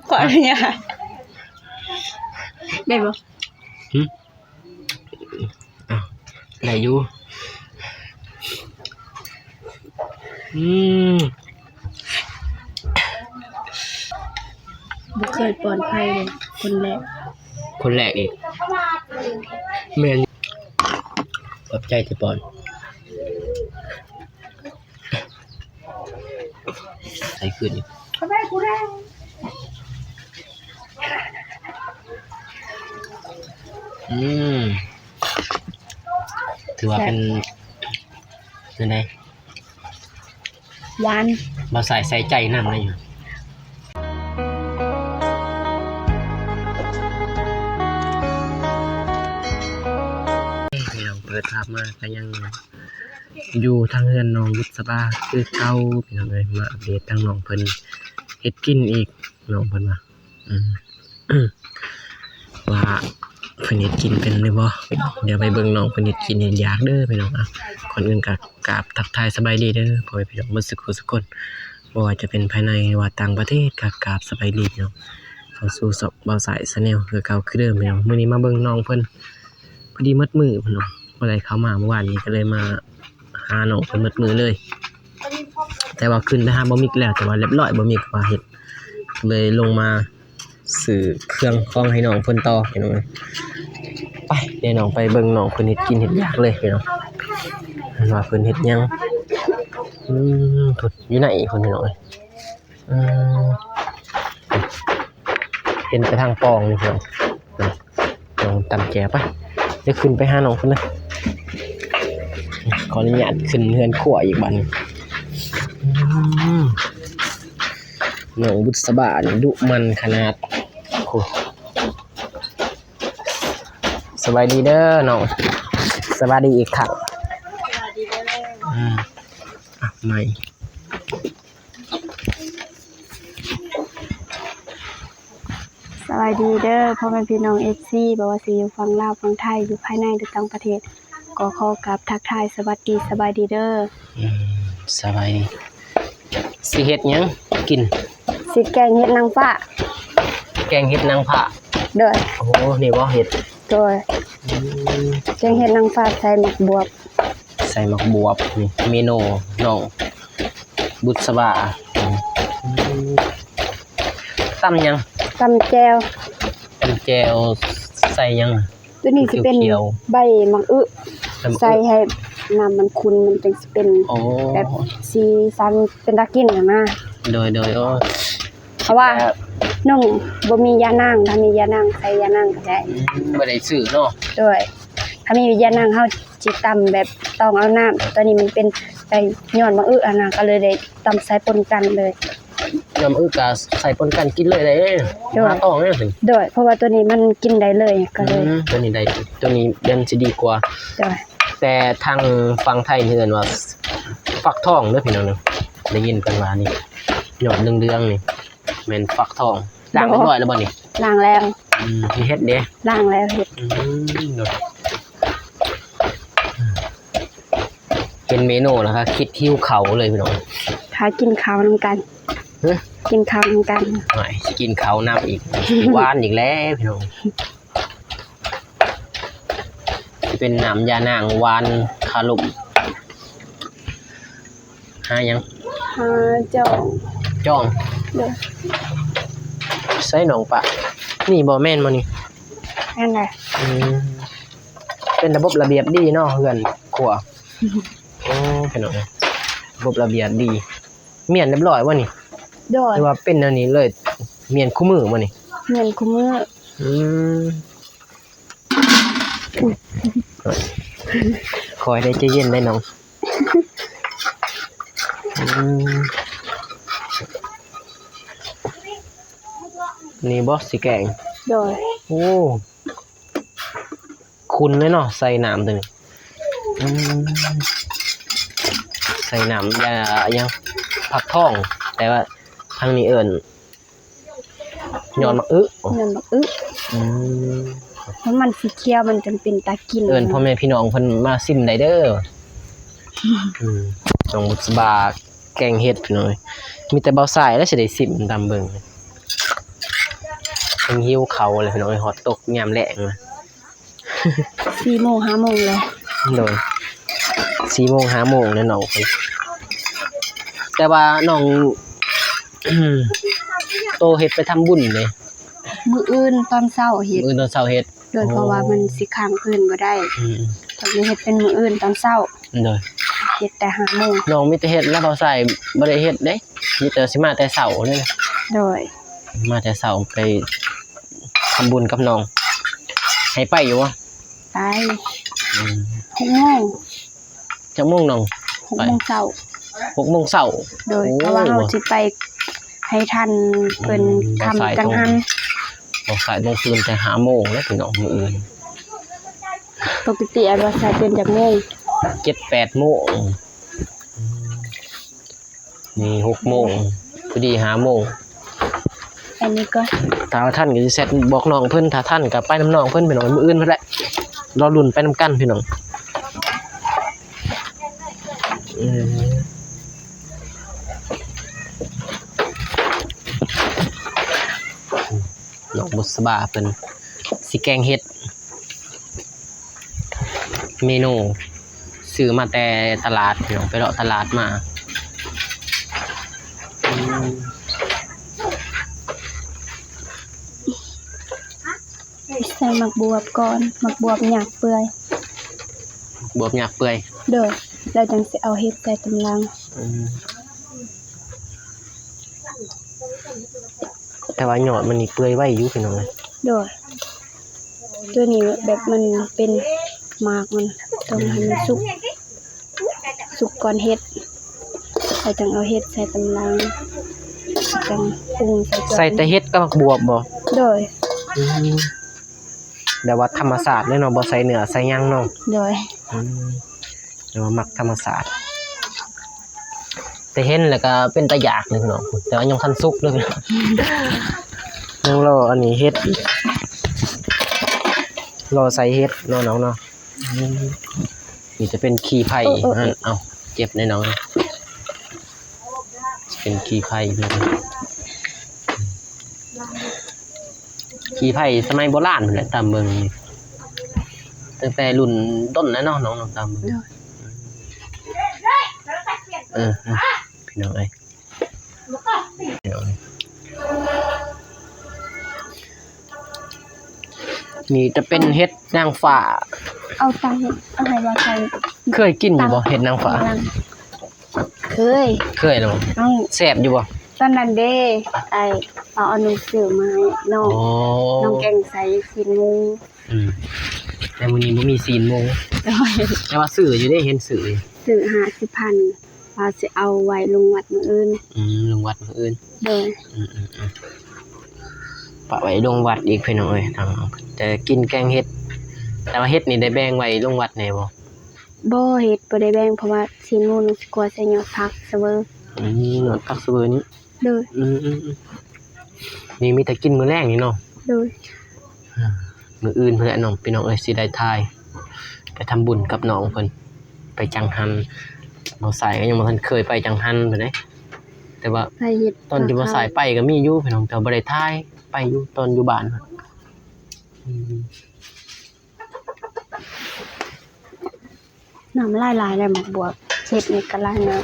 ຂໍອະນຸຍາດ ໄດ້ບໍ່? ຫຶ? ອ້າວ ໄດ້ຢູ່. ອືມ ບໍ່ເຄີຍປ້ອນໃຜເລີຍ ຄົນແລກ ຄົນແລກອີກ. ແມ່ນ ຂອບໃຈທີ່ປ້ອນ. ໃສ່ຄືນອີກ. ອືມ ຖືວ່າເປັນ ແຊບ ຈັ່ງໃດ? ຫວານ. ບ່າວສາຍໃສ່ໃຈນຳນະ. ພີ່ນ້ອງ ເປີດພາບມາກະຍັງຢູ່ທາງເຮືອນນ້ອງບຸດສະບາຄືເກົ່າ ພີ່ນ້ອງເອີຍ. ມາອັບເດດທາງນ້ອງເພິ່ນເຮັດກິນອີກ ນ້ອງເພິ່ນວ່າ ອືມ ວ່າເພິ່ນເຮັດກິນເປັນຫຼືບໍ່. ດຽວໄປເບິ່ງນ້ອງເພິ່ນເຮັດກິນເຮັດຢາກເດີພີ່ນ້ອງ. ອ່ະ ກ່ອນອື່ນກະກາບທັກທາຍສະບາຍດີເດີ ພໍ່ແມ່ພີ່ນ້ອງເບິດສຸຂູສຸຄົນ ບໍ່ວ່າຈະເປັນພາຍໃນ ຫຼືວ່າຕ່າງປະເທດ ກະກາບສະບາຍດີພີ່ນ້ອງ. ເຂົ້າສູ່ຊ່ອງບ່າວສາຍ Channel ຄືເກົ່າຄືເດີມພີ່ນ້ອງ. ມື້ນີ້ມາເບິ່ງນ້ອງເພິ່ນ ພໍດີໝົດມື້ພຸ້ນເນາະ ບໍ່ໄດ້ເຂົ້າມາມື້ວານນີ້ ກະເລີຍມາຫານ້ອງເພິ່ນໝົດມື້ເລີຍ. ແຕ່ວ່າຂຶ້ນໄປຫາບ່າວມິກແລ້ວ ແຕ່ວ່າລຽບຮ້ອຍ ບ່າວມິກວ່າເຮັດ ເລີຍລົງມາຊື້ເຄື່ອງຂອງໃຫ້ນ້ອງເພິ່ນຕໍ່ພີ່ນ້ອງ. ໄປ ດຽວນ້ອງໄປເບິ່ງນ້ອງເພິ່ນເຮັດກິນເຮັດຢາກເລີຍພີ່ນ້ອງ ວ່າເພິ່ນເຮັດຫຍັງ. ອືມ ພຸ້ນ ຢູ່ໃນພຸ້ນພີ່ນ້ອງເອີຍ. ອືມ ເຫັນແຕ່ທາງປ່ອງນີ້ພີ່ນ້ອງ. ລອງຕຳແຈ່ວໄປ ດຽວຂຶ້ນໄປຫານ້ອງເພິ່ນເດີ. ຂໍອະນຸຍາດຂຶ້ນເຮືອນຄົວອີກບາດນີ້. ອືມ ນ້ອງບຸດສະບານີ້ດຸໝັ່ນຂະໜາດ. ໂອ້ ສະບາຍດີເດີນ້ອງ ສະບາຍດີອີກຄັ້ງ. ອືມ ອ່ະ ໃໝ່. ສະບາຍດີເດີພໍ່ແມ່ພີ່ນ້ອງເອັຟຊີ ບໍ່ວ່າຊິຢູ່ຝັ່ງລາວ ຝັ່ງໄທ ຢູ່ພາຍໃນ ຫຼືຕ່າງປະເທດ ກໍຂໍກາບທັກທາຍສະຫວັດດີ ສະບາຍດີເດີ. ອືມ ສະບາຍດີ. ຊິເຮັດຫຍັງກິນ? ຊິແກງເຫັດນາງຟ້າ. ແກງເຫັດນາງຟ້າ? ໂດຍ. ໂອ້ ນີ້ບໍ່ເຫັດ? ໂດຍ. ອືມ ແກງເຫັດນາງຟ້າໃສ່ໝາກບວບ. ໃສ່ໝາກບວບ ນີ້ເມນູນ້ອງບຸດສະບາ. ອືມ ຕຳຫຍັງ? ຕຳແຈ່ວ. ຕຳແຈ່ວໃສ່ຫຍັງ? ຕົວນີ້ຊິເປັນ ຂຽວໆ ໃບໝາກອຶ ໃສ່ໃຫ້ນ້ຳມັນຂຸ່ນ ມັນຈັ່ງຊິເປັນ ໂອ້ ແບບສີສັນເປັນຕາກິນຫັ້ນນະ. ໂດຍໆ. ໂອ້ ເພາະວ່າ ແບບ ນ້ອງບໍ່ມີຢານາງ ຖ້າມີຢານາງໃສ່ຢານາງກະໄດ້. ອືມ ບໍ່ໄດ້ຊື້ເນາະ. ໂດຍ. ຖ້າມີຢານາງເຮົາຊິຕຳແບບຕ້ອງເອົານ້ຳ ຕອນນີ້ມັນເປັນໃບຍອດໝາກອຶຫັ້ນນະ ກະເລີຍໄດ້ຕຳໃສ່ປົນກັນເລີຍ. ຍອດໝາກອຶກະໃສ່ປົນກັນກິນເລີຍໄດ້ເດ້. ໂດຍ. ຫາຕ້ອງເດ້. ໂດຍ ເພາະວ່າຕົວນີ້ມັນກິນໄດ້ເລີຍ ກະເລີຍ. ອືມ ຕົວນີ້ໄດ້ ຕົວນີ້ຍັງຊິດີກວ່າ. ໂດຍ. ແຕ່ທາງຝັ່ງໄທນີ້ເອີ້ນວ່າຟັກທອງເດີພີ່ນ້ອງເດີ. ໄດ້ຍິນເພິ່ນວ່ານີ້ ຍອດເຫຼືອງໆນີ້ແມ່ນຟັກທອງ. ລ້າງຮຽບຮ້ອຍແລ້ວບໍ່ນີ້? ລ້າງແລ້ວ. ອືມ ເຮັດເດ້? ລ້າງແລ້ວເຮັດ. ອືມ ເຫັນເມນູແລ້ວກະຄິດຫິວເຂົ້າເລີຍພີ່ນ້ອງ. ຖ້າກິນເຂົ້ານຳກັນ. ຮະ? ກິນເຂົ້ານຳກັນ. ໂອ້ຍ ຊິກິນເຂົ້ານຳອີກ ຫວານອີກແລ້ວພີ່ນ້ອງ. ຊິເປັນນ້ຳຢານາງຫວານຄາລົມ. ຫາຫຍັງ? ຫາຈ້ອງ. ຈ້ອງ? ໂດຍ. ໃສ່ນ້ອງປະ ນີ້ບໍ່ແມ່ນບໍ່ນີ້? ແມ່ນແຫຼະ. ອືມ ເປັນລະບົບລະບຽບດີເນາະ ເຮືອນຄົວ. ໂອ້ ພີ່ນ້ອງເອີຍ ລະບົບລະບຽບດີ. ມ້ຽນຮຽບຮ້ອຍບໍ່ນີ້? ໂດຍ. ຫຼືວ່າເປັນແນວນີ້ເລີຍ ມ້ຽນຄູ່ມື້ບໍ່ນີ້? ມ້ຽນຄູ່ມື້. ອືມ ຄ່ອຍໄດ້ ໃຈເຢັນໄດ້ນ້ອງ. ອືມ ນີ້ບໍ່ຊິແກງ? ໂດຍ. ໂອ້ ຂຸ່ນເລີຍເນາະ ໃສ່ນ້ຳຕົວນີ້. ອືມ ໃສ່ນ້ຳຢາຫຍັງ ຜັກທອງ ແຕ່ວ່າທາງນີ້ເອີ້ນ ຍອດໝາກອຶ. ຍອດໝາກອຶ. ອືມ ເພາະມັນສີຂຽວ ມັນຈັ່ງເປັນຕາກິນ. ເອີ້ນພໍ່ແມ່ພີ່ນ້ອງເພິ່ນມາຊິມໄດ້ເດີ. ອືມ ນ້ອງບຸດສະບາແກງເຫັດພີ່ນ້ອງເອີຍ. ມີແຕ່ບ່າວຊາຍແຫຼະຊິໄດ້ຊິມ ຕາມເບິ່ງ. ຍັງຫິວເຂົ້າເລີຍພີ່ນ້ອງເອີຍ ຮອດຕົກຍາມແລງລະ ສີ່ໂມງ ຫ້າໂມງແລ້ວ. ໂດຍ ສີ່ໂມງ ຫ້າໂມງແລ້ວນ້ອງເພິ່ນ ແຕ່ວ່ານ້ອງ ໂຕເຮັດໄປທຳບຸນເດ້. ມື້ອື່ນຕອນເຊົ້າເຮັດ. ມື້ອື່ນຕອນເຊົ້າເຮັດ. ໂດຍ ໂອ້ ເພາະວ່າມັນຊິຄ້າງຄືນບໍ່ໄດ້. ອືມ ຕ້ອງໄດ້ເຮັດເປັນມື້ອື່ນຕອນເຊົ້າ. ໂດຍ ເຮັດແຕ່ຫ້າໂມງ. ນ້ອງມີແຕ່ເຮັດແລ້ວ ບ່າວຊາຍບໍ່ໄດ້ເຮັດເດ້ ມີແຕ່ຊິມາແຕ່ເຊົ້າເດ້. ໂດຍ ມາແຕ່ເຊົ້າໄປທຳບຸນກັບນ້ອງ ໃຫ້ໄປຢູ່ບໍ່? ໄປ. ອືມ ຫົກໂມງ. ຈັກໂມງນ້ອງ? ຫົກໂມງເຊົ້າ. ຫົກໂມງເຊົ້າ. ໂດຍ ໂອ້ ເພາະວ່າເຮົາຊິໄປໃຫ້ທັນເພິ່ນ ອືມ ຄ່ຳຈັງຫັນ. ບ່າວຊາຍຕ້ອງຕື່ນແຕ່ຫ້າໂມງເດ້ພີ່ນ້ອງ ມື້ອື່ນ. ປົກກະຕິອ້າຍບ່າວຊາຍຕື່ນຈັກໂມງ? ເຈັດແປດໂມງ. ອືມ ນີ້ຫົກໂມງ ພໍດີຫ້າໂມງ. ອັນນີ້ກໍ ຖ້າທັນກໍຊິແຊັດບອກນ້ອງເພິ່ນ ຖ້າທັນກໍໄປນຳນ້ອງເພິ່ນພີ່ນ້ອງ ມື້ອື່ນພຸ້ນແຫຼະ. ລໍລຸ້ນໄປນຳກັນພີ່ນ້ອງ. ອືມ ນ້ອງບຸດສະບາເພິ່ນຊິແກງເຫັດ ເມນູ ຊື້ມາແຕ່ຕະຫຼາດພີ່ນ້ອງ ໄປເລາະຕະຫຼາດມາ. ອືມ ໃສ່ໝາກບວບກ່ອນ ໝາກບວບຫຍາບເປື່ອຍ. ໝາກບວບຫຍາບເປື່ອຍ. ໂດຍ ແລ້ວຈັ່ງຊິເອົາເຫັດໃສ່ຕາມຫຼັງ. ອືມ ແຕ່ວ່າຍອດມັນນີ້ເປື່ອຍໄວຢູ່ພີ່ນ້ອງເອີຍ. ໂດຍ ຕົວນີ້ແບບມັນເປັນໝາກມັນ ຕ້ອງໃຫ້ມັນສຸກ ສຸກກ່ອນເຫັດ ແລ້ວຈັ່ງເອົາເຫັດໃສ່ຕາມຫຼັງ ຈັ່ງປຸງໃສ່. ໃສ່ແຕ່ເຫັດກັບໝາກບວບບໍ່? ໂດຍ. ອືມ ແບບວ່າທຳມະຊາດເລີຍເນາະ ບໍ່ໃສ່ເນື້ອໃສ່ຫຍັງເນາະ. ໂດຍ. ອືມ ແຕ່ວ່າມັກທຳມະຊາດ ແຕ່ເຫັນແລ້ວກໍເປັນຕາຢາກເລີຍເນາະ ແຕ່ວ່າຍັງບໍ່ທັນສຸກເລີຍ ຍັງລໍອັນນີ້ເຫັດອີກ ລໍໃສ່ເຫັດເນາະນ້ອງເນາະ. ອືມ ນີ້ຈະເປັນຂີ້ໄຜ່. ໂອ້ ໂອ້ ເອົ້າ ເຈັບແນ່ນ້ອງ ເປັນຂີ້ໄຜ່. ຂີ້ໄຜ່ສະໄໝໂບລານພຸ້ນແຫຼະ ຕາມເບິ່ງ ຕັ້ງແຕ່ລຸ້ນດົນແລ້ວເນາະນ້ອງ ຕາມເບິ່ງ. ໂດຍ. ເອີ ເອີ ພີ່ນ້ອງເອີຍ ນີ້ຈະເປັນເຫັດນາງຟ້າ. ເອົາຕັ້ງເອົາໃຫ້ວ່າໃສ່. ເຄີຍກິນຢູ່ບໍ່ ເຫັດນາງຟ້າ? ເຄີຍ. ເຄີຍແລ້ວບໍ່? ເອົ້າ ແຊບຢູ່ບໍ່? ຕອນນັ້ນເດ້ ອ້າຍເອົາໜັງສືມາໃຫ້ນ້ອງ. ອໍ ນ້ອງແກງໃສ່ຊີ້ນໝູ. ອືມ ແຕ່ມື້ນີ້ບໍ່ມີຊີ້ນໝູ. ໂດຍ. ແຕ່ວ່າຊື້ຢູ່ເດ້ ເຫັນຊື້ຢູ່. ຊື້ຫ້າສິບພັນ ວ່າຊິເອົາໄວ້ລົງວັດມື້ອື່ນ. ອືມ ລົງວັດມື້ອື່ນ. ໂດຍ. ອືມໆໆ ປະໄວ້ລົງວັດອີກພີ່ນ້ອງເອີຍ. ແຕ່ກິນແກງເຫັດ ແຕ່ວ່າເຫັດນີ້ໄດ້ແບ່ງໄວ້ລົງວັດແດ່ບໍ່? ບໍ່ ເຫັດບໍ່ໄດ້ແບ່ງ ເພາະວ່າຊີ້ນໝູນີ້ຊິກົວໃສ່ຍອດຜັກສະເວີ. ອືມ ຍອດຜັກສະເວີນີ້. ໂດຍ. ອືມໆໆ ນີ້ມີແຕ່ກິນມື້ແລງນີ້ເນາະ. ໂດຍ. ມື້ອື່ນພຸ້ນແຫຼະນ້ອງ ພີ່ນ້ອງເອີຍ ຊິໄດ້ຖ່າຍ ໄປທຳບຸນກັບນ້ອງເພິ່ນ ໄປຈັງຫັນ. ນ້ອງຊາຍກໍຍັງບໍ່ທັນເຄີຍໄປຈັງຫັນພຸ້ນເດ້ ແຕ່ວ່າຕອນທີ່ບ່າວຊາຍໄປກໍມີຢູ່ພີ່ນ້ອງ ແຕ່ບໍ່ໄດ້ຖ່າຍ ໄປຢູ່ຕອນຢູ່ບ້ານ. ອືມ. ນ້ຳຫຼາຍໆ ແລ້ວໝາກບວບເຮັດນີ້ກໍຫຼາຍນ້ຳ.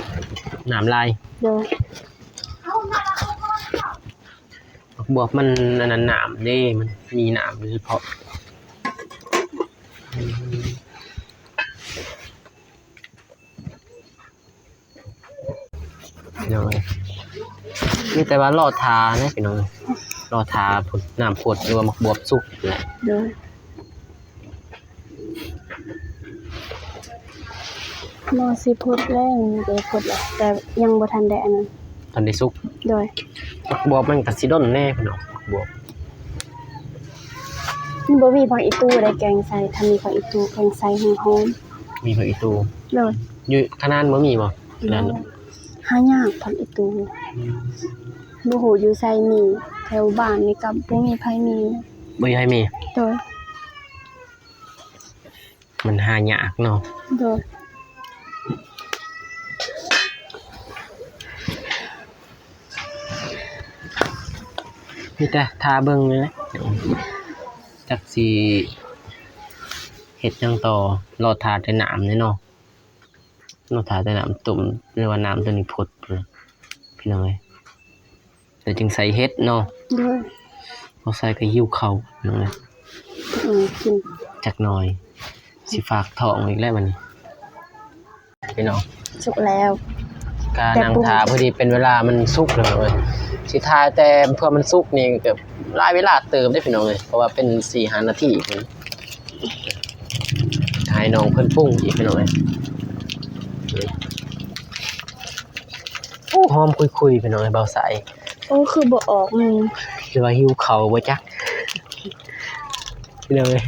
ນ້ຳຫຼາຍ. ໂດຍ. ໝາກບວບມັນອັນນັ້ນນ້ຳເດ້ ມັນມີນ້ຳໂດຍສະເພາະ. ໂດຍ. ມີແຕ່ວ່າລໍຖ້າເດ້ພີ່ນ້ອງ ລໍຖ້າພຸ້ນ ນ້ຳຟົດ ຫຼືວ່າໝາກບວບສຸກແຫຼະ. ໂດຍ. ລໍຊິຟົດແລ້ວ ນີ້ກໍຟົດແລ້ວ ແຕ່ຍັງບໍ່ທັນໄດ້ອັນນັ້ນ ທັນໄດ້ສຸກ. ໂດຍ. ໝາກບວບມັນກໍຊິດົນແດ່ພີ່ນ້ອງ ໝາກບວບ. ມັນບໍ່ມີຜັກອີ່ຕູໄດ້ແກງໃສ່ ຖ້າມີຜັກອີ່ຕູແກງໃສ່ແຮງຫອມ. ມີຜັກອີ່ຕູ. ໂດຍ. ຢູ່ຂະໜານບໍ່ມີບໍ່? ໂດຍ. ຫາຍາກຜັກອີ່ຕູ. ອືມ. ບໍ່ຮູ້ຢູ່ໃສມີ ແຖວບ້ານນີ້ກໍບໍ່ມີໃຜມີ. ບໍ່ມີໃຜມີ. ໂດຍ. ມັນຫາຍາກເນາະ. ໂດຍ. ມີແຕ່ຖ້າເບິ່ງນີ້ແຫຼະ ຈັກຊິເຮັດຫຍັງຕໍ່ ລໍຖ້າແຕ່ນ້ຳນີ້ເນາະ ລໍຖ້າແຕ່ນ້ຳຕົ້ມ ຫຼືວ່ານ້ຳໂຕນີ້ພົດ ພີ່ນ້ອງເອີຍ ແລ້ວຈຶ່ງໃສ່ເຫັດເນາະ. ໂດຍ ບໍ່ໃສ່ກໍຫິວເຂົ້າ ພີ່ນ້ອງເອີຍ ອືມ ກິນຈັກໜ່ອຍ ຊິຝາກທ້ອງອີກແລ້ວບັດນີ້. ພີ່ນ້ອງ ສຸກແລ້ວ ກະນັ່ງຖ້າ ແຕ່ປຸງ ພໍດີເປັນເວລາມັນສຸກແລ້ວເວີຍ ຊິຖ້າແຕ່ເພື່ອມັນສຸກນີ້ກໍຫຼາຍເວລາເຕີບເດ້ພີ່ນ້ອງເອີຍ ເພາະວ່າເປັນສີ່ຫ້ານາທີພຸ້ນ ຖ້າໃຫ້ນ້ອງເພິ່ນປຸງອີກພີ່ນ້ອງເອີຍ. ໂອ້ ຫອມຄຸຍໆ ພີ່ນ້ອງເອີຍ ບ່າວສາຍ ໂອ້ ຄືບໍ່ອອກ ອືມ ຫຼືວ່າຫິວເຂົ້າບໍ່ຈັກ ພີ່ນ້ອງເອີຍ.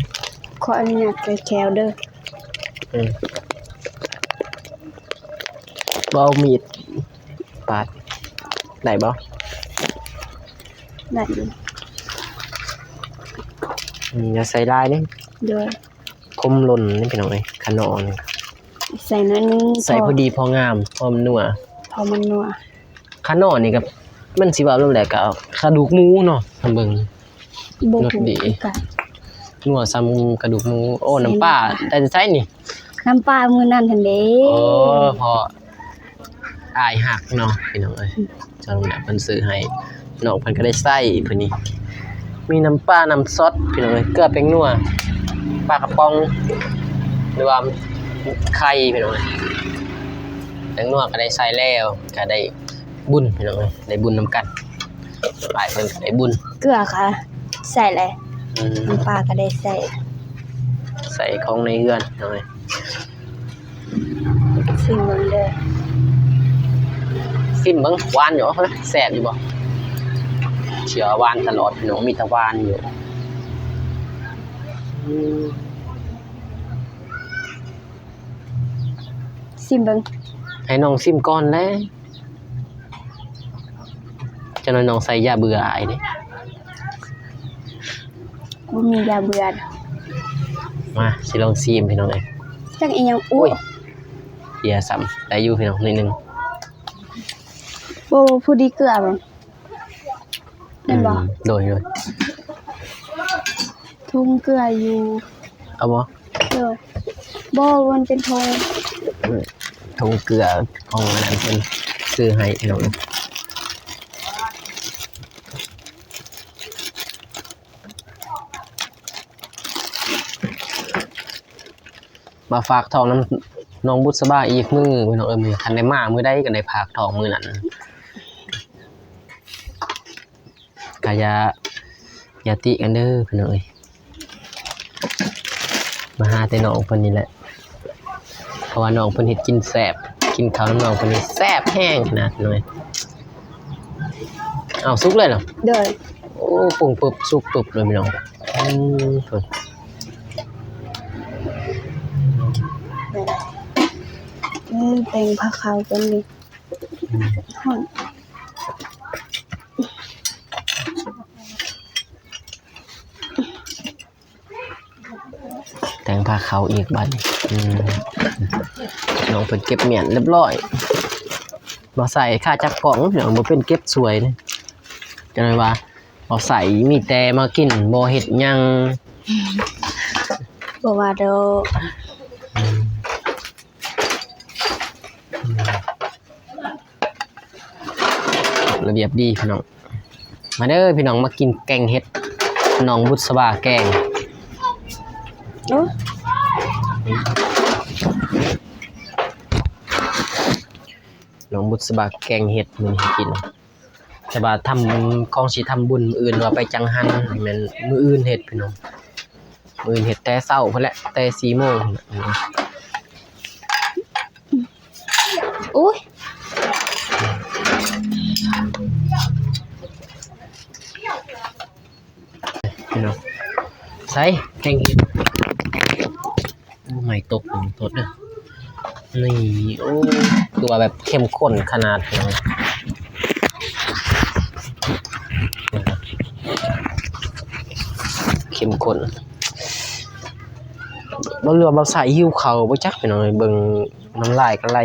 ຂໍອະນຸຍາດແກະແຂ້ວເດີ ອືມ ບໍ່ເອົາມີດປາດ ໄດ້ບໍ່? ໄດ້ຢູ່ ອືມ ຢ່າໃສ່ຫຼາຍເດ້ ໂດຍ ຄົມຫຼົ່ນນີ້ພີ່ນ້ອງເອີຍ ຂະໜໍ່ນີ້ ໃສ່ໜ້ອຍໜຶ່ງ ໃສ່ພໍດີພໍງາມ ພໍມັນນົວ ພໍມັນນົວ. ຂະໜໍ່ນີ້ກໍ ມັນຊິເວົ້າແນວໃດ ກໍກະດູກໝູເນາະ ທ່ານເບິ່ງ ບໍ່ຮູ້ຄືກັນ ນົວສ່ຳກະດູກໝູ. ໂອ້ ນ້ຳປາ ນ້ຳປາ ໄດ້ແຕ່ໃສນີ້? ນ້ຳປາມື້ນັ້ນຫັ້ນເດ້ ໂອ້ ເພາະອ້າຍຮັກເນາະ ພີ່ນ້ອງເອີຍ ອືມ ເຈົ້າໜ້າເພິ່ນຊື້ໃຫ້ ນ້ອງເພິ່ນກໍໄດ້ໃຊ້ເພິ່ນນີ້ ມີນ້ຳປາ ນ້ຳຊອດ ພີ່ນ້ອງເອີຍ ເກືອ ແປ້ງນົວ ປາກະປ໋ອງ ຫຼືວ່າໄຂ່ ພີ່ນ້ອງເອີຍ ແປ້ງນົວກໍໄດ້ໃຊ້ແລ້ວ ກໍໄດ້ບຸນ ພີ່ນ້ອງເອີຍ ໄດ້ບຸນນຳກັນ ອ້າຍເພິ່ນກໍໄດ້ບຸນ ເກືອກໍໃສ່ແລ້ວ ອືມ ນ້ຳປາກໍໄດ້ໃສ່ ໃສ່ຂອງໃນເຮືອນ ພີ່ນ້ອງເອີຍ. ຊິມເບິ່ງເດີ ຊິມເບິ່ງ ຫວານຢູ່ບໍ່? ແຊບຢູ່ບໍ່? ເຊື່ອຫວານຕະຫຼອດພີ່ນ້ອງ ມີແຕ່ຫວານຢູ່ ອືມ ຊິມເບິ່ງ ໃຫ້ນ້ອງຊິມກ່ອນແຫຼະ. ຈັກໜ່ອຍນ້ອງໃສ່ຢາເບື່ອອ້າຍເດ້ ບໍ່ມີຢາເບື່ອ. ມາ ຊິລອງຊີມພີ່ນ້ອງເອີຍ. ຈັກອີ່ຫຍັງ? ໂອ້ຍ ເພຍຊ້ຳ ໄດ້ຢູ່ພີ່ນ້ອງ ໜ້ອຍໜຶ່ງ. ໂອ້ ພໍດີເກືອບໍ່? ແມ່ນບໍ່? ອືມ ໂດຍ ໂດຍ. ຖົງເກືອຢູ່ ເອົາບໍ່? ໂດຍ ບໍ່ ມັນເປັນຖົງ ອືມ ຖົງເກືອຂອງອັນນັ້ນເພິ່ນຊື້ໃຫ້ພີ່ນ້ອງ. ມາຝາກທ້ອງນຳນ້ອງບຸດສະບາອີກມື້ ພີ່ນ້ອງເອີຍ. ຄັນໄດ້ມາມື້ໃດກໍໄດ້ຝາກທ້ອງມື້ນັ້ນ. ກະຢ່າ ຢ່າຕິກັນເດີພີ່ນ້ອງເອີຍ ມາຫາແຕ່ນ້ອງເພິ່ນນີ້ແຫຼະ ເພາະວ່ານ້ອງເພິ່ນເຮັດກິນແຊບ ກິນເຂົ້ານຳນ້ອງເພິ່ນນີ້ແຊບແຮງຂະໜາດພີ່ນ້ອງເອີຍ. ເອົາ ສຸກເລີຍເນາະ? ໂດຍ. ໂອ້ ປຸງປຶບ ສຸກປຶບເລີຍພີ່ນ້ອງ. ອືມ ອືມ ແຕ່ງຜ້າຂາວຕົວນີ້ ອືມ ຮ້ອນ. ແຕ່ງຜ້າຂາວອີກບາດນີ້ ອືມ ນ້ອງເພິ່ນເກັບມ້ຽນຮຽບຮ້ອຍ. ບໍ່ໃສ່ຄ່າຈັບກ້ອງພີ່ນ້ອງ ບໍ່ເປັນເກັບສວຍເດ້. ຈັ່ງໄດ້ວ່າບໍ່ໃສ່ ມີແຕ່ມາກິນ ບໍ່ເຮັດຫຍັງ ບໍ່ວ່າດອກ. ອືມ ອືມ ລະບຽບດີພີ່ນ້ອງ. ມາເດີພີ່ນ້ອງ ມາກິນແກງເຫັດ ນ້ອງບຸດສະບາແກງ. ໂອ້ ນ້ອງບຸດສະບາແກງເຫັດ ມື້ນີ້ກິນ. ແຕ່ວ່າທຳ ຂອງຊິທຳບຸນມື້ອື່ນ ວ່າໄປຈັງຫັນ ແມ່ນມື້ອື່ນເຮັດພີ່ນ້ອງ. ມື້ອື່ນເຮັດແຕ່ເຊົ້າພຸ້ນແຫຼະ ແຕ່ສີ່ໂມງພຸ້ນແຫຼະ. ໂອ້ຍ ພີ່ນ້ອງ ໃສ່ແກງເຫັດ. ໂອ້ ໄມ້ຕົກ ໂທດເດີ. ນີ້ ໂອ້ ຄືວ່າແບບເຂັ້ມຂຸ້ນຂະໜາດ ເຂັ້ມຂຸ້ນ. ບໍ່ເຫຼືອບໍ່ໃສ່ ຫິວເຂົ້າບໍ່ຈັກ ພີ່ນ້ອງເອີຍ. ເບິ່ງນ້ຳລາຍກໍໄຫຼ.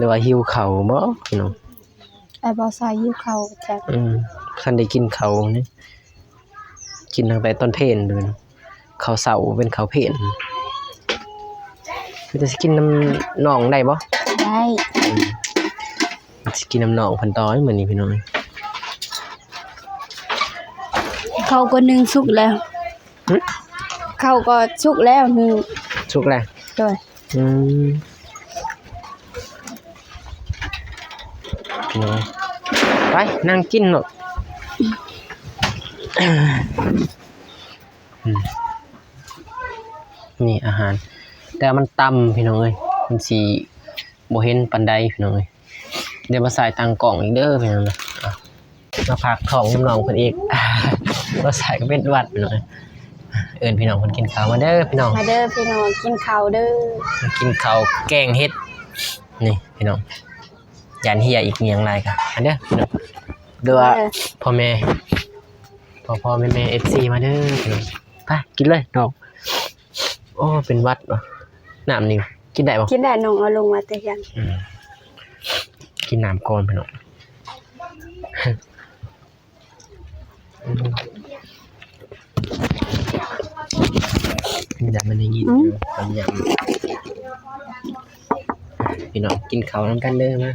ຫຼືວ່າຫິວເຂົ້າບໍພີ່ນ້ອງ? ອ້າຍບໍ່ຊາຍຫິວເຂົ້າຈັກ. ອືມ ຄັນໄດ້ກິນເຂົ້ານີ້ ກິນຕັ້ງແຕ່ຕອນເພນເລີຍ. ເຂົ້າເຊົ້າເປັນເຂົ້າເພນ. ເປັນຕາຊິກິນນຳນ້ອງໄດ້ບໍ່? ໄດ້. ອືມ ຊິກິນນຳນ້ອງເພິ່ນຕໍ່ມື້ນີ້ພີ່ນ້ອງ. ເຂົ້າກໍໜຶ້ງສຸກແລ້ວ. ຫຶ? ເຂົ້າກໍສຸກແລ້ວ ໜຶ້ງສຸກແລ້ວ. ໂດຍ. ອືມ ໂດຍ. ໄປ ນັ່ງກິນໂລດ. ອືມ ນີ້ອາຫານ ແຕ່ວ່າມັນຕ່ຳພີ່ນ້ອງເອີຍ ມັນຊິບໍ່ເຫັນປານໃດພີ່ນ້ອງເອີຍ. ດຽວມາສາຍຕັ້ງກ້ອງອີກເດີພີ່ນ້ອງເດີ. ອ່ະ ມາພັກທ້ອງນຳນ້ອງເພິ່ນອີກ. ມາສາຍກໍເປັນຫວັດພີ່ນ້ອງເອີຍ. ເອີ້ນພີ່ນ້ອງເພິ່ນກິນເຂົ້າມາເດີພີ່ນ້ອງ. ມາເດີພີ່ນ້ອງ ກິນເຂົ້າເດີ. ມາກິນເຂົ້າແກງເຫັດ ນີ້ພີ່ນ້ອງ. ຢ້ານເຫຍອີກຫຍັງຫຼາຍກໍ ມາເດີພີ່ນ້ອງ. ຫຼືວ່າ ເອີ ພໍ່ແມ່ ພໍ່ໆ ແມ່ໆ ເອັຟຊີ ມາເດີພີ່ນ້ອງ. ໄປ ກິນເລີຍນ້ອງ. ໂອ້ ເປັນຫວັດບໍ? ນ້ຳນີ້ກິນໄດ້ບໍ່? ກິນໄດ້ ນ້ອງເອົາລົງມາແຕ່ເຮືອນ. ອືມ ກິນນ້ຳກ່ອນພີ່ນ້ອງ. ອືມ ຢ້ານມັນໄດ້ຍິນຢູ່ ອືມ ຄວາມຢາກ. ພີ່ນ້ອງ ກິນເຂົ້ານຳກັນເດີ ມາ.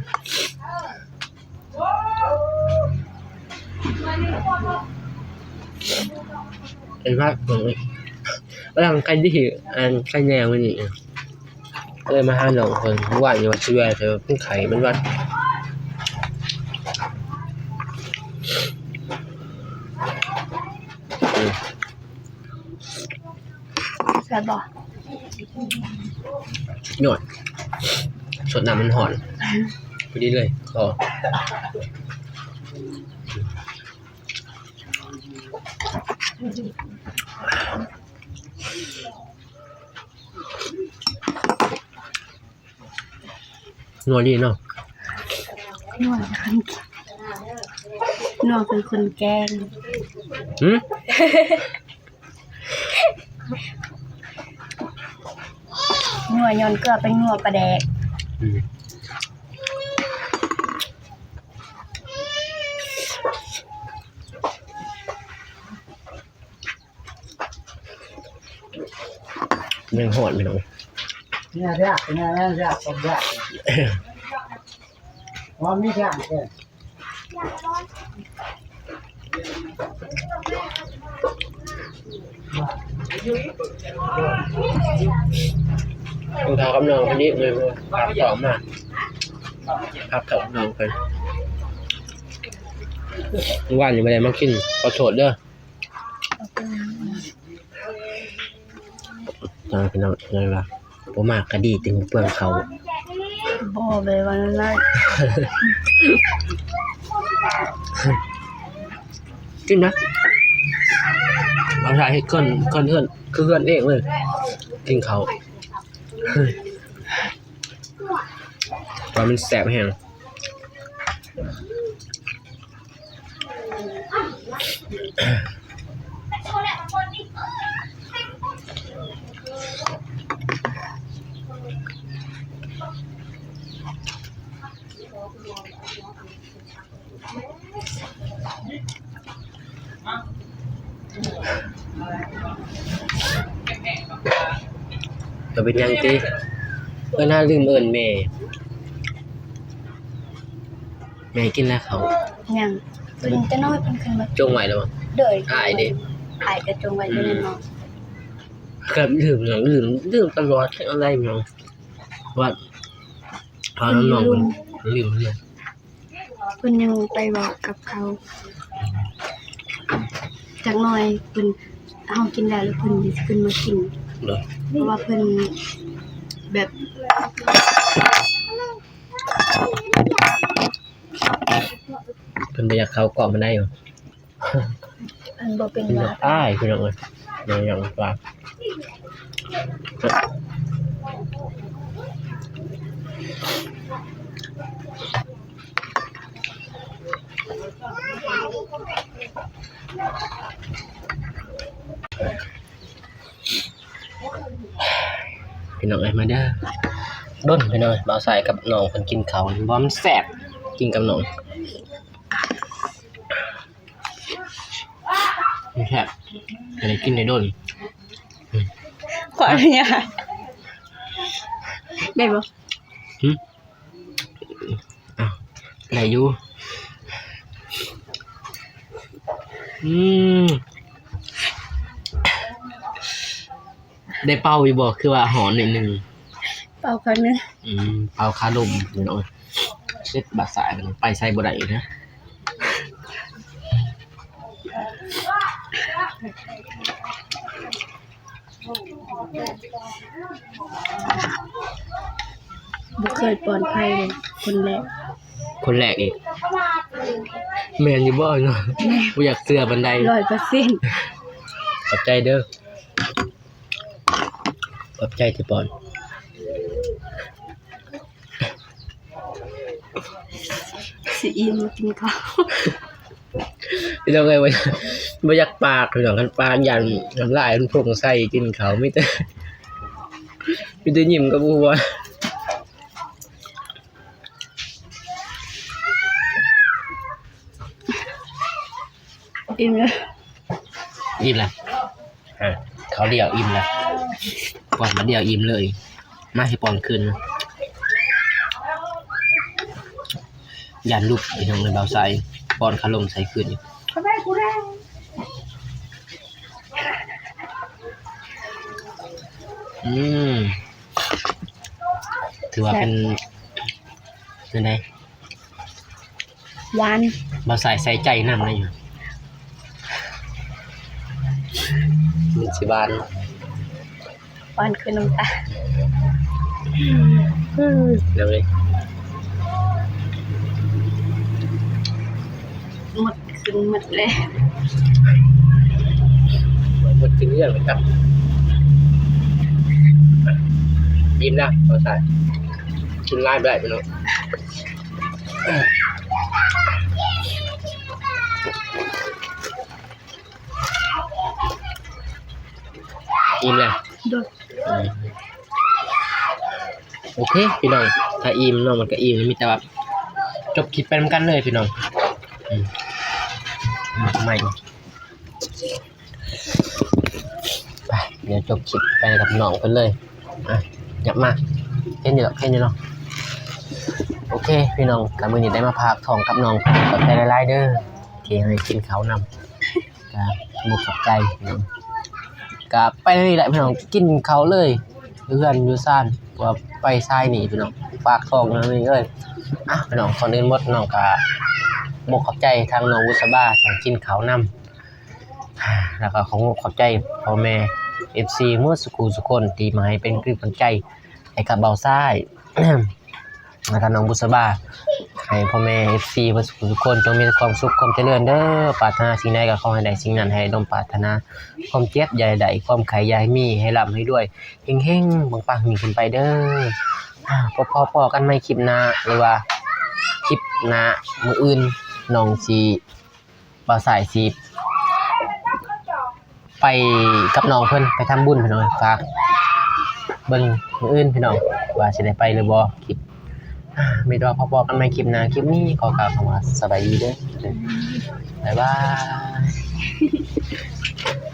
ເຫັນວ່າ ເອີ ກຳລັງໄຄດີ ອັນ ໄຄແນວນີ້ ເລີຍມາຫານ້ອງເພິ່ນ. ເມື່ອວານນີ້ວ່າຊິແວ່ ແຕ່ວ່າເປັນໄຂ້ເປັນຫວັດ. ອືມ ແຊບບໍ່? ສຸດຍອດ ສົດນ້ຳຮ້ອນໆ ພໍດີເລີຍ ຂໍ. ນົວດີເນາະ ນົວຄືຄົນ ນົວຄືຄົນແກງ. ຫື? ນົວຍ້ອນເກືອ ເປັນນົວປາແດກ. ອືມ ຍັງຮ້ອນພີ່ນ້ອງ. ເນື້ອແຊບ ເນື້ອແຊບ ຕົ້ມແຊບ ຫອມມີແຊບເດ້. ກິນເຂົ້າກັບນ້ອງເພິ່ນອີກ ມື້ນີ້ພາກທ້ອງມາ ພາກທ້ອງນ້ອງເພິ່ນ. ມື້ວານນີ້ບໍ່ໄດ້ມາກິນ ຂໍໂທດເດີ. ຈັ່ງນັ້ນພີ່ນ້ອງ ເລີຍວ່າບໍ່ມາກະດີ ແຕ່ເປືອງເຂົ້າ. ບໍ່ໄດ້ວ່ານັ້ນ. ກິນນະ ເອົາຖ້າເຮັດເຮືອນ ເຮືອນ ເຮືອນ ຄືເຮືອນເອງເລີຍ ກິນເຂົ້າ ວ່າມັນແຊບແຮງ. ບໍ່ເປັນຫຍັງຕິ ເອີ້ນຫາ ລືມເອີ້ນແມ່. ແມ່ກິນແລ້ວເຂົ້າ? ຍັງ ເພິ່ນແຕ່ນ້ອຍເພິ່ນຂຶ້ນມາ. ຈົ່ງໄວ້ແລ້ວບໍ່? ໂດຍ ອ້າຍເດ້? ອ້າຍກໍຈົ່ງໄວ້ຢູ່ໃນໝໍ້. ອືມ ກໍລືມ ລືມ ລືມຕະຫຼອດ ເຮັດແນວໃດຫຍັງ ວ່າ ພານ້ອງໆ ລືມ ລືມເລື່ອຍ. ເພິ່ນຍັງໄປເວົ້າກັບເຂົາ ຈັກໜ່ອຍເພິ່ນ ເຮົາກິນແລ້ວ ແລ້ວເພິ່ນຊິຂຶ້ນມາກິນ. ເອີ ເພາະວ່າເພິ່ນແບບ ເພິ່ນບໍ່ຢາກເຂົ້າກ້ອງປານໃດ. ອັນບໍ່ເປັນຫວັດ ອາຍພີ່ນ້ອງເອີຍ ບໍ່ຢາກວ່າ. ພີ່ນ້ອງເອີຍ ມາເດີ ດົນພີ່ນ້ອງ ບ່າວຊາຍກັບນ້ອງເພິ່ນກິນເຂົ້າ ບໍ່ ມັນແຊບ ກິນກັບນ້ອງ ມັນແຊບ ກໍໄດ້ກິນໄດ້ດົນ. ຂໍອະນຸຍາດ ໄດ້ບໍ່? ຫຶ? ອ້າວ ໄດ້ຢູ່. ອືມ ໄດ້ເປົ່າຢູ່ບໍ່? ຄືວ່າຫອນໜ້ອຍໜຶ່ງ. ເປົ່າຄາໜຶ່ງ. ອືມ ເປົ່າຄາລົມພີ່ນ້ອງ. ເສັດບາດສາຍໄປໃສບໍ່ໄດ້ອີກນະ. ບໍ່ເຄີຍປ້ອນໃຜເລີຍ ຄົນແລກ. ຄົນແລກອີກ. ແມ່ນຢູ່ບໍ່ເນາະ? ບໍ່ຢາກເຊື່ອປານໃດ. ຮ້ອຍເປີເຊັນ. ຂອບໃຈເດີ້. ຂອບໃຈທີ່ປ້ອນ. ຊິອີ່ມ ມາກິນເຂົ້າ. ພີ່ນ້ອງເອີຍ ບໍ່ ບໍ່ຢາກປາກພີ່ນ້ອງ ຄັນປາກຢ້ານນ້ຳລາຍມັນພຸ່ງໃສ່. ກິນເຂົ້າມີແຕ່ ມີແຕ່ຍິ້ມກັບຫົວ. ອີ່ມແລ້ວ ອີ່ມແລ້ວ. ເອີ ເຂົ້າດຽວອີ່ມແລ້ວ ປ້ອນມາດຽວອີ່ມເລີຍ. ມາ ຊິປ້ອນຄືນ. ຢ້ານລຸກ ພີ່ນ້ອງເອີຍ ບ່າວຊາຍປ້ອນຄາລົມໃສ່ຄືນ. ອືມ ຖືວ່າເປັນ ແຊບ ຈັ່ງໃດ? ຫວານ. ບ່າວຊາຍໃສ່ໃຈນຳໄດ້ຢູ່. ມັນຊິຫວານ. ຫວານຄືນ້ຳຕານ. ເອີ ເອົາເລີຍ. ໝົດຂຶ້ນໝົດເລີຍ. ໝົດຂຶ້ນເຮືອນກັບ ອີ່ມແລ້ວ ບໍ່ໃສ່ ກິນຫຼາຍບໍ່ໄດ້ພີ່ນ້ອງ. ອີ່ມແລ້ວ. ໂດຍ. ອືມ ໂອເຄພີ່ນ້ອງ ຖ້າອີ່ມນ້ອງມັນກໍອີ່ມ ມີແຕ່ວ່າຈົບຄລິບໄປນຳກັນເລີຍພີ່ນ້ອງ. ອືມ ມາໃໝ່ ໄປ ດຽວຈົບຄລິບໄປກັບນ້ອງເພິ່ນເລີຍ. ອ່ະ ຫຍັບມາ ເຫັນຢູ່ດອກ ເຫັນຢູ່ເນາະ. ໂອເຄພີ່ນ້ອງ ກໍມື້ນີ້ໄດ້ມາພາກທ້ອງກັບນ້ອງເພິ່ນ ຂອບໃຈຫຼາຍໆເດີ້ ທີ່ໃຫ້ກິນເຂົ້ານຳ. ກະບໍ່ຂອບໃຈພີ່ນ້ອງ ກະໄປນີ້ແຫຼະພີ່ນ້ອງ ກິນເຂົ້າເລີຍ ເຮືອນຢູ່ຊານ ເພາະວ່າໄປສາຍນີ້ພີ່ນ້ອງ ປາກທ້ອງນີ້ເອີຍ. ອ່ະ ພີ່ນ້ອງ ກ່ອນອື່ນໝົດນ້ອງກະບໍ່ຂອບໃຈທາງນ້ອງບຸດສະບາ ທີ່ກິນເຂົ້ານຳ ແລ້ວກະຂໍຂອບໃຈພໍ່ແມ່ເອັຟຊີໝົດສູ່ຄູ່ສູ່ຄົນ ທີ່ມາໃຫ້ເປັນກຳລັງໃຈໃຫ້ກັບບ່າວຊາຍ ແລ້ວກໍນ້ອງບຸດສະບາ ໃຫ້ພໍ່ແມ່ເອັຟຊີເບິດສູ່ທຸກຄົນ ຈົ່ງມີແຕ່ຄວາມສຸກຄວາມຈະເລີນເດີ້. ປາດຖະໜາສິ່ງໃດກໍຂໍໃຫ້ໄດ້ສິ່ງນັ້ນ ໃຫ້ສົມປາດຖະໜາ. ຄວາມເຈັບຢ່າໃຫ້ໄດ້ ຄວາມໄຂ້ຢ່າໃຫ້ມີ ໃຫ້ລ່ຳໃຫ້ລວຍ ເຮັງໆ ປັງໆ ຂຶ້ນໄປເດີ້. ອ່າ ພໍ້ໆກັນໃໝ່ຄລິບໜ້າ ຫຼືວ່າຄລິບໜ້າ ມື້ອື່ນນ້ອງຊິ ບ່າວຊາຍຊິໄປກັບນ້ອງເພິ່ນໄປທຳບຸນພີ່ນ້ອງ. ຝາກເບິ່ງມື້ອື່ນພີ່ນ້ອງ ວ່າຊິໄດ້ໄປຫຼືບໍ່. ຄລິບ ອ່າ ມີແຕ່ວ່າພໍ້ໆກັນໃໝ່ຄລິບໜ້າ. ຄລິບນີ້ຂໍກ່າວຄຳວ່າສະບາຍດີເດີ້ ບາຍບາຍ.